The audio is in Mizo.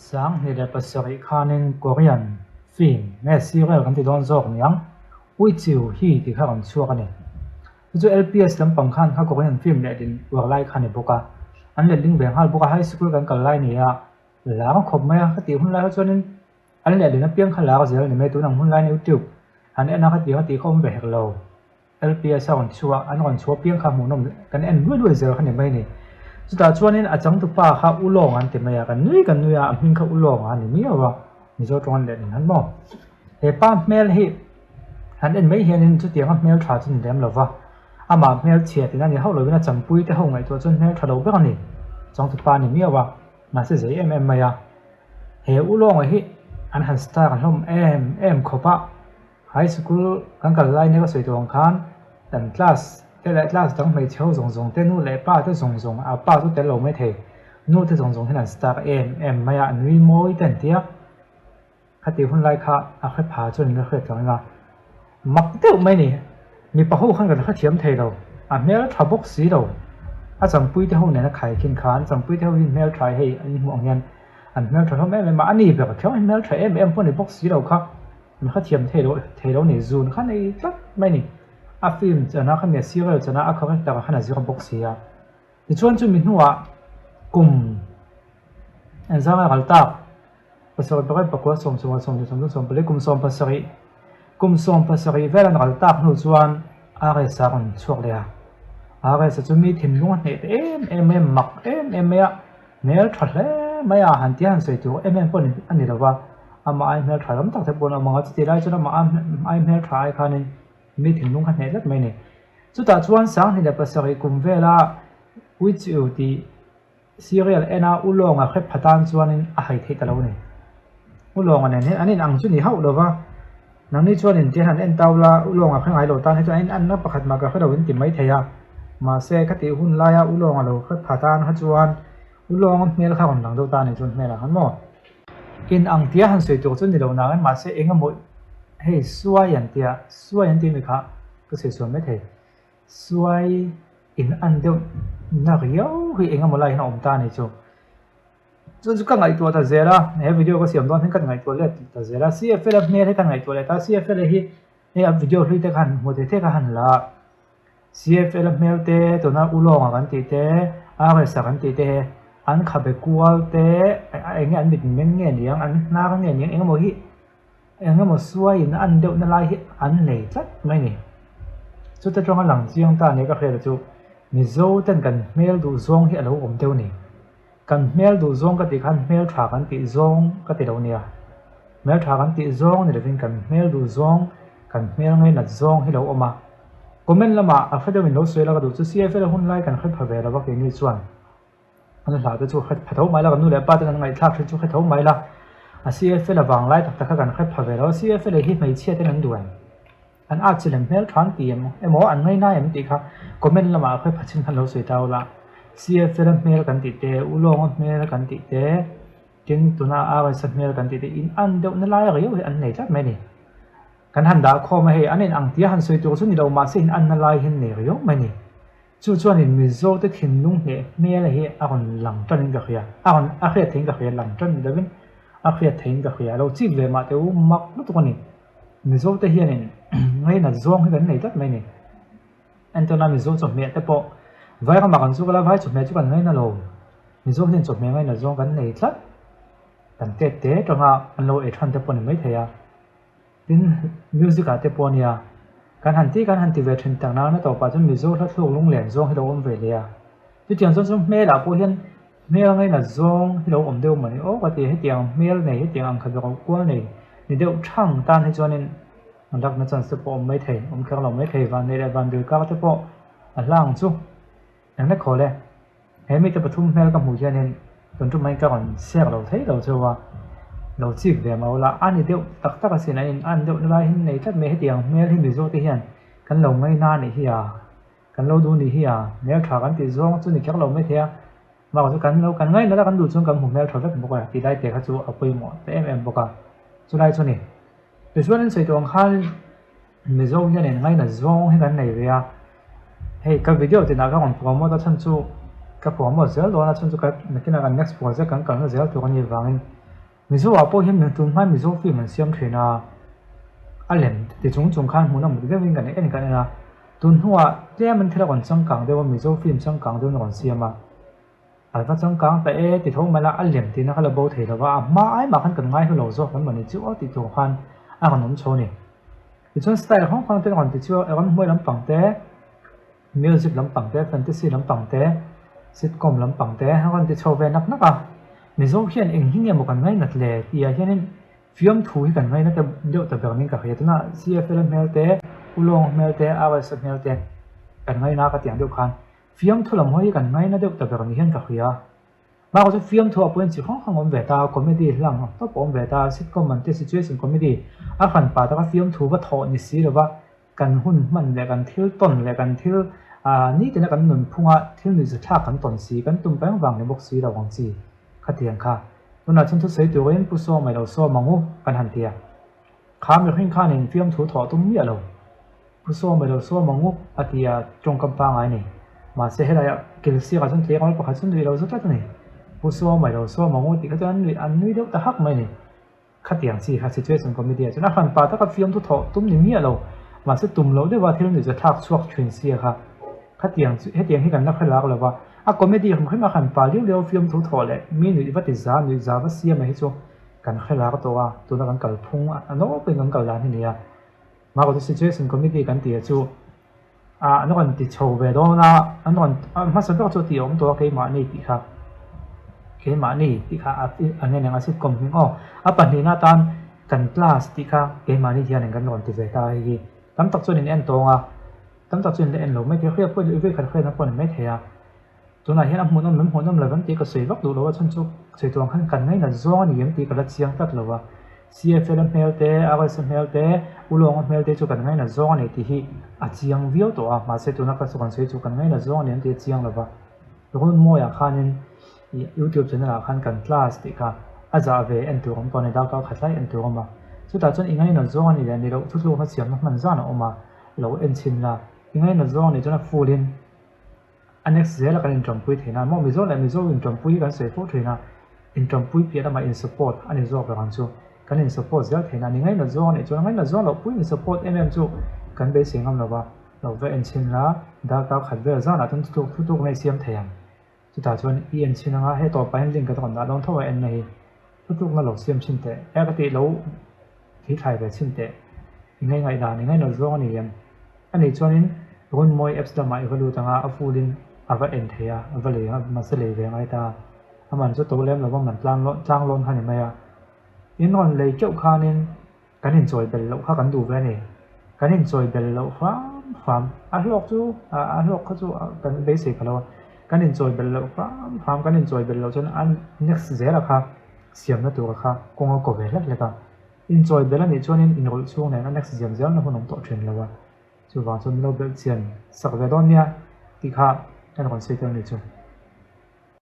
27 khanin Korean film nge serial kan ti dawn zawk niang Uichiu hi tih kha rawn chhuak a ni. Chu chu LPS lampang khan kha Korean film lehlin uar lai kha a ni bawk a, an letling ve nghal bawk a, high school kan kal lai nia lar khawp mai a, ka tih hun lai kha chuanin an lehlin apiang kha lar zel a ni mai, tunang hun laiin YouTube han en a kha tiang a tih kha awm ve hek lo. LPS a rawn chhuah an rawn chhuah piang kha hmuhnawm kan en luai luai zel kha ni mai ni. Chutah chuanin a changtupa kha Ulawng an ti mai a, kan nui kan nui a, a hming kha Ulawng a ni miau a, Mizo tawng an leh ning han maw. He pa hmel hi han en mai hianin chutianga hmel tha chu ni lem lo va, amah hmel chhia tina ni hauh lovin a champui te ho ngaihtuah chuan hmel tha lo ber a ni, changtupa a ni miau a, mahse zei em em mai a. He Ulawnga hi an han star hlawm em em khawp a. High School kan kal lai nia ka sawi tawh ang khan kan class te leh class dang hmeichhe ho zawng zawng te nu leh pa te zawng zawng a pa chu tel lo mai thei nu te zawng zawng hian an star em em mai a a nui mawi te an tia khati hun lai kha a hre pha chuan in la hriat tlang ila mak deuh mai ni mipa ho khan kan hrethiam thei lo a hmel tha bawk si lo a changpui te ho nena khai khin khan changpui te ho hi hmel tha hei an hmuh ang hian an hmel tha hlawm em em a a ni ber kher hmel tha em em pawh ni bawk si lo kha. An kha thiam thei lo thei lo ni zun kha nei tlat mai ni. A film chana kha nia serial chana a character ah khan a zir bawk si a. Tichuan chumi hnuah kum engzang a ral tak pasarih pakhat pakua sawm sawm sawm sawm sawm pali kum 70 kum 70 vel an ral tak hnu chuan RS a rawn chhuak leh a. RS a chu mi thinlung a hneh ta em em mai a mak em em mai a. Hmel tha hle mai a, han tia han sawi tur em em pawh a ni lo va, amah ai hmel tha lam tak te pawh an awm ang a, chutih lai chuan amah ai hmel tha ai khanin mi thinlung kha hneh tlat mai a ni. Chutah chuan 2007 kum vela Uichiu tih serial ena Ulawnga hrep pha tan chuanin a hai theih ta lo a ni. Ulawnga nen hian an inang chu ni hauh lo va, nangni chuanin tian han en tau la, Ulawnga hre ngai lo tan hi chuan an inanna pakhat mah ka hre lo in ti mai thei a, mahse khatih hun laia Ulawnga lo hre pha tan kha chuan Ulawnga hmel kha rawn lang deuh ta a ni chuan hmelah khan maw? Inang tia han sawi tur chu ni lo nangin mahse eng emaw hei suai an tia, suai an tih mi kha ka sawi sual mai thei, suai inan deuh na riau hi eng emaw lai hian a awm ta a ni chu. Chu chu ka ngaihtuah ta zel a, he video ka siam dawn hian ka ngaihtuah let ta zel a, CFL a hmel hi ka ngaihtuah leh ta, CFL hi hei a video hlui te kha han hmuh theih theih kha han la a, CFL a hmel te tuna Ulawng a kan tih te, RS a kan tih te he an khabe kual te eng nge an mit meng nge niang an hnar nge niang eng emaw hi eng emaw suaiin an deuhna lai hi an nei tlat mai a ni. Chuta tanga lang chiang ta nia ka hriat chu Mizo ten kan hmel duh zawng hi a lo awm deuh a ni. Kan hmel duh zawng ka tih khan hmel tha kan tih zawng ka ti lo nia. Hmel tha kan tih zawng ni lovin kan hmel duh zawng, kan hmel ngainat zawng hi lo awm a. Comment lamah a hre deuh in lo sawi la ka duh chu CFL hun lai kan hre pha ve lo va keini chuan an hla te chu hre pha tho mai la, kan nu leh pa ten an ngaihthlak hre chu hre tho mai la. A CFL avang lai tak tak kha kan hre pha ve lo a, CFL hi hmeichhia ten an duh em? An at chi lem hmel than ti em emaw an ngainai em tih kha comment lamah khawi phachin khan lo sawi ta ula. CFL a hmel kan tih te, Ulawng a hmel kan tih te, tin tuna RS a hmel kan tih te in an deuh na lai riau hi an nei tlat mai a ni. Kan han dah khawm a hei an in ang tia han sawi tur chu ni lo mahse in an na lai hi an nei riau mai a ni. Chu chuanin Mizo te thinlung hneh hmel hi a rawn lang tanin ka hria, a rawn a hriat theihin ka hria, lang tan ni lovin a hriat theihin ka hria. Lo chik ve mah teh u mak lutuk a ni. Mizo te hianin ngainat zawng hi kan nei tlat mai a ni. Entawna Mizo chawhmeh te pawh vai ramah kan chuk a la, vai chawhmeh chu kan ngaina lo. Mizo hian chawhmeh ngainat zawng kan nei tlat. Kan tet te atanga an lo ei than te pawh a ni maithei a. Tin, music ah te pawh a nia. Kan han ti kan han ti ve thin tak nana tawpah chuan Mizo hla thluk lunglen zawng hi lo awm ve leh a. Chutiang chuan chu hmelah pawh hian hmel ngainat zawng hi lo awm deuh mawni aw ka ti. Hetiang hmel nei, hetiang ang khat ro kual nei ni deuh thang tan hi chuanin an lakna chance te pawh awm mai thei, awm kher lo mai thei. Vanneih leh vanduai kar te pawh a hla ang chu. Enghle khawl e. He mite pathum hmel ka hmuh hianin tun tum mai ka rawn share lo thei lo cheu a, lo chik ve mau la, a ni deuh tak tak asin, a in an deuh na lai hi nei tlat mai, hetiang hmel hi Mizo te hian kan lo ngaina anih hi a, kan lo duh anih hi a, hmel tha kan tih zawng chu ni kher lo mai thei a, bakah chu kan lo kan ngaina la kan duh chuan kan hmu hmel tha vek bawk a, tih lai te kha chu a pawimawh ta em em bawk a, chulai chu a ni. Tichuan an sawi tawh ang khan Mizo hian in ngaina zawng hi kan nei ve a, hei ka video tinah ka rawn promote a chhan chu ka promote zel dawn a chhan chu ka nakinah kan next project kan kalna zel tur a nih vangin. Mizo ah pawh hian tun hmain Mizo film an siam thin a, a lem ti chung chung khan hmuhnawm dik deuhin kan en kan en a, tun hnuah tlem an thil a rawn changkang deuh a, Mizo film changkang deuhin a rawn siam a, a va changkang ta e ti tho mai la, a lem tihna kha la bo thei lo va, a hma ai mah khan kan ngai hlu lo zawk kan mahni chu aw tih tur khan a rawn awm chho a ni. Tichuan style hrang hrang te rawn ti chu a ramhmuai lampang te, Music lampang te, fantasy lampang te, sitcom lampang te a rawn ti chho ve nak nak a. Mizo hian eng hi nge maw kan ngainat le tih ah hianin fiamthu hi kan ngaina te deuh ta ber niin ka hria. Tunah CFL hmel te, Ulawng hmel te, RS hmel te kan ngaina ka tih ang deuh khan fiamthu lam hawi hi kan ngaina deuh ta ber ni hian ka hria. Bakah chu fiamthu ah pawhin chi hrang hrang a awm ve ta, comedy hlang ang tawp a awm ve ta, sitcom an tia situation comedy a hran pah taka fiamthu va thawh ni si lova Kan hun hman leh kan thil tawn leh kan thil nitina kan nunphunga thil nuihzathlak kan tawn si, kan tum peng vang ni bawk si lo ang chi khatiang kha. Tunah chuan thusawi turin Pu Sawma ilo sawm ang u kan han ti a. Kha mihring khanin fiamthu thawh tum miah lo. Pu Sawma ilo sawm ang u a ti a, tawngkam pangngai a ni. Mahse helaiah Kilsiakah chuan tleirawl pakhat chu nuih lo za tlat a ni. Pu Sawma ilo sawm ang u tih kha chuan an nuih an nui deuh ta hak mai a ni. Khatiang chi kha situation comedy ah chuan a hran pah taka fiamthu thawh tum ni miah lo, mahse tum loh deuha thil nuihza thlak chhuak thin sia kha. Khatiang chu hetiang hi kan la hre lak lo va, a comedy hrim hrim a hran pah liau liau fiamthu thawh leh mi nuih va ti za, nuih za va siam a hi chu kan hre lak tawh a, tuna kan kalphung a nawlpuiin kan kal dan hi nia. Mahse chu situation comedy kan tih ah chu Ah an rawn ti chho ve dawn a, an rawn a hmasa ber chu a tih awm tawh a keimahni tih kha keimahni tih kha a an en ang a sitcom hming aw a pahnihna atan kan class tih kha keimahni hianin kan rawn ti ve ta a hei hi tam tak chuan in en tawng a tam tak chuan in la en lo mai thei a hriat pawh i vei khat hriatna pawh a ni mai thei a. Tunah hian a hmuhnawm em hmuhnawm lo em tih ka sawi vak duh lo a, chhan chu sawi tur ang khan kan ngainat zawng a ni em tih ka la chiang tlat lo a. CFL a hmel te, RS a hmel te, Ulawng a hmel te chu kan ngainat zawng a ni tih hi a chiang viau tawh a, mahse tuna ka kan sawi chu kan ngainat zawng a ni em tih a chiang lo va. Runmawiah khanin ih YouTube channel ah khan kan class tih kha a zah ve en tur awm tawh a ni, darkar khat lai en tur awm a. Chutah chuan i ngainat zawng a ni leh ni loh thutlukna siamna hman zan a awm a, lo en chhin la. I ngainat zawng a nih chuan a full in. A next zela kan inṭawmpui theih nan maw Mizo leh Mizo inṭawmpui hi kan sawi fo ṭhin a, inṭawmpui piah lamah in support a ni zawk ang chu. Kan in support zel theih nan i ngainat zawng a nih chuan ngainat zawng loh pui in support em em chu kan beisei ngam lo va, lo va enchhin la darkar khat vel zanah chuan thutluk thutluk na i siam thei ang. Chutah chuan i enchhin anga hei tawpah hian link ka rawn dah dawn tho a enna hi thutlukna lo siam chhin teh e ka tih lo Thil thlai ve chhin teh. I ngei ngaihdan, i ngainawt zawng a ni em? A nih chuanin Runmawi apps lamah i va lut anga a full in a va en thei a, a va lei ang a, mahse lei ve ngai ta. A man chu to lem lova man tlang tlang lawn kha ni mai a. In rawn lei keuh khanin kan inchawi bel loh kha kan duh ve a ni. Kan inchawi bel loh hram hram, a hlawk chu a hlawk kha chu kan beisei pha lo a. Kan inchawi bel loh hram hram, kan inchawi bel loh chuan a next zela kha siamna tura kha kawng a ko ve hlek hlek a, inchawi bel a nih chuanin inrawlh chhung nen a next ziam zelna hun awm tawh thin lo a, chuvang chuan min lo belh chian sak ve dawn nia tih kha kan rawn sawi tel a ni chu.